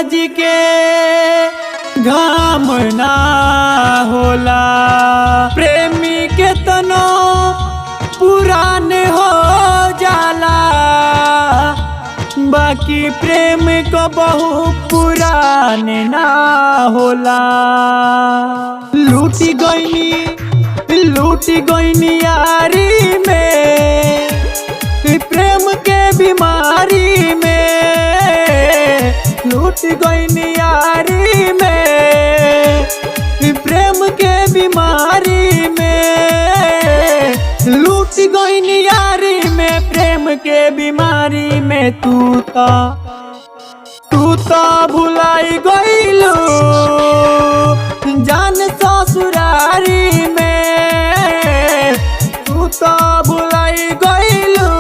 सूरज के घाम ना होला। प्रेमी के तनो पुरान हो जाला, बाकी प्रेम को बहु पुरान ना होला। लूटी गईनी यारी में, प्रेम के बीमारी में। लूट गईनी यारी में, प्रेम के बीमारी में। लूट गईनी यारी में, प्रेम के बीमारी में। तू तो भुलाई गईलू जान ससुरारी में। तू तो भुलाई गईलू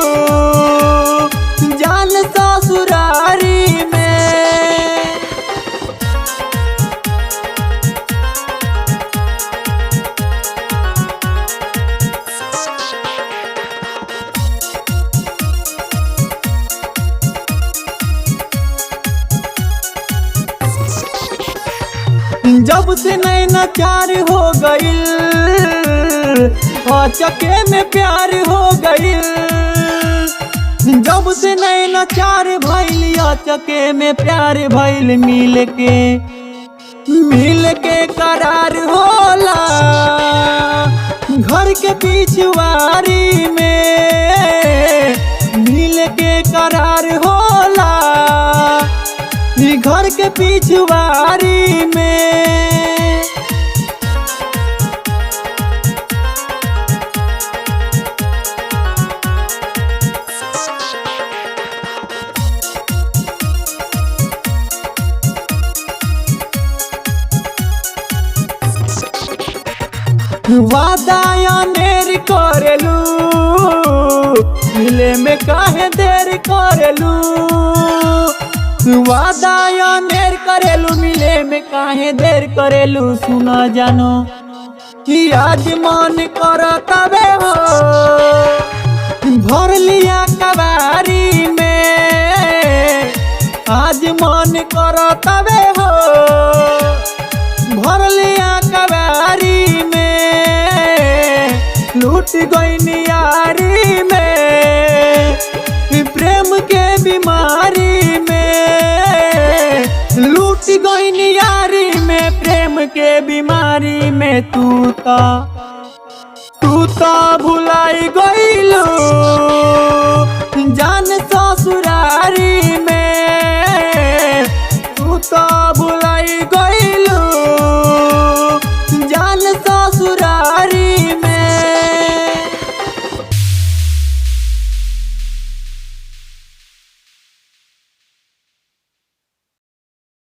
जान ससुरारी में। जब से नैना चार हो गईल, चके में प्यार हो गईल। जब से नैना चार भइल, चके में प्यार भइल। मिल के करार होला घर के पिछवारी में। मिल के करार होला घर के पिछवारी में। वादा अनेर करेलू, मिले में काहे देर करेलू। वादा अनेर करेलू, मिले में काहे देर करेलू। सुना जानो कि आज मन करतावे हो, भर लिया कबारी में। आज मन करतावे हो, भर लिया कबारी में। लूट गईनी यारी में, प्रेम के बीमारी में। लूट गईनी यारी में, प्रेम के बीमारी में। तू